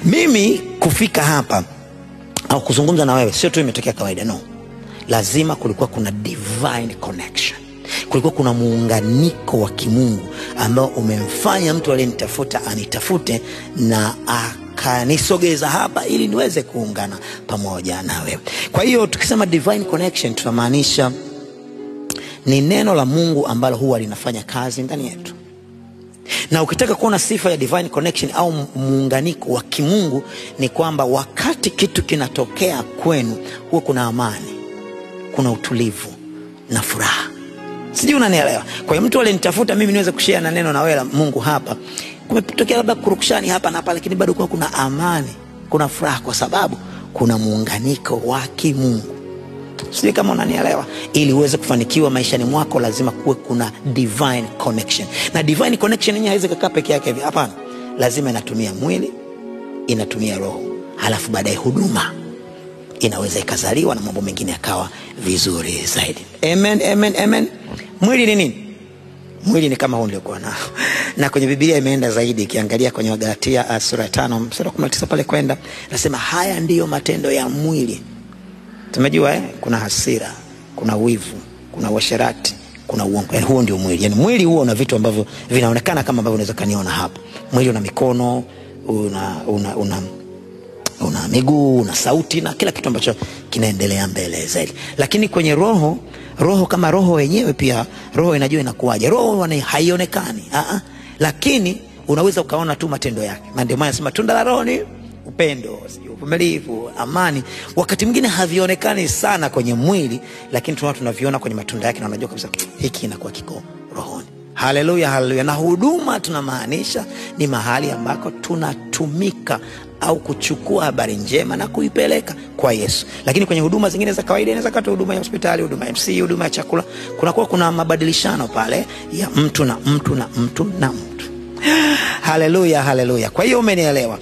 Mimi kufika hapa au kuzungumza na wewe sio tu imetokea kawaida, no. Lazima kulikuwa kuna divine connection. Kulikuwa kuna muunganiko wa kimungu ambao umemfanya mtu aliyenitafuta anitafute na akanisogeza hapa ili niweze kuungana pamoja na wewe. Kwa hiyo tukisema divine connection tunamaanisha ni neno la Mungu ambalo huwa linafanya kazi ndani yetu. Na ukitaka kuona sifa ya divine connection au muunganiko wa kimungu ni kwamba wakati kitu kinatokea kwenu huwa kuna amani, kuna utulivu na furaha. Sijui unanielewa. Kwa hiyo mtu alinitafuta mimi niweze kushare na neno na wewe la Mungu hapa, kumetokea labda kurukushani hapa na pale, lakini bado kuna amani, kuna furaha, kwa sababu kuna muunganiko wa kimungu. Sijui kama unanielewa. Ili uweze kufanikiwa maishani mwako lazima kuwe kuna divine connection. Na divine connection yenyewe haiwezi kukaa peke yake hivi. Hapana. Lazima inatumia mwili, inatumia roho, halafu baadaye huduma inaweza ikazaliwa na mambo mengine yakawa vizuri zaidi. Amen, amen, amen. Mwili ni nini? Mwili ni kama huu niliokuwa nao. Na kwenye Biblia imeenda zaidi, ikiangalia kwenye Wagalatia sura ya 5 mstari wa 19 pale kwenda, nasema haya ndiyo matendo ya mwili. Tumejua kuna hasira, kuna wivu, kuna uasherati, kuna uongo. Yaani huo ndio mwili. Yaani mwili huo una vitu ambavyo vinaonekana kama ambavyo unaweza kaniona hapa. Mwili una mikono, una miguu, una sauti na kila kitu ambacho kinaendelea mbele zaidi. Lakini kwenye roho, roho kama roho yenyewe pia, roho inajua inakuaje. Roho haionekani. Lakini unaweza ukaona tu matendo yake. Na ndio maana nasema tunda la roho ni upendo, uvumilivu, amani. Wakati mwingine havionekani sana kwenye mwili, lakini tunaviona kwenye matunda yake na unajua kabisa hiki inakuwa kiko rohoni. Haleluya, haleluya. Na huduma tunamaanisha ni mahali ambako tunatumika au kuchukua habari njema na kuipeleka kwa Yesu. Lakini kwenye huduma zingine za kawaida, inaweza kuwa huduma ya hospitali, huduma ya MC, huduma ya chakula, kunakuwa kuna mabadilishano pale ya mtu na mtu na mtu na mtu. Haleluya, haleluya. Kwa hiyo umenielewa.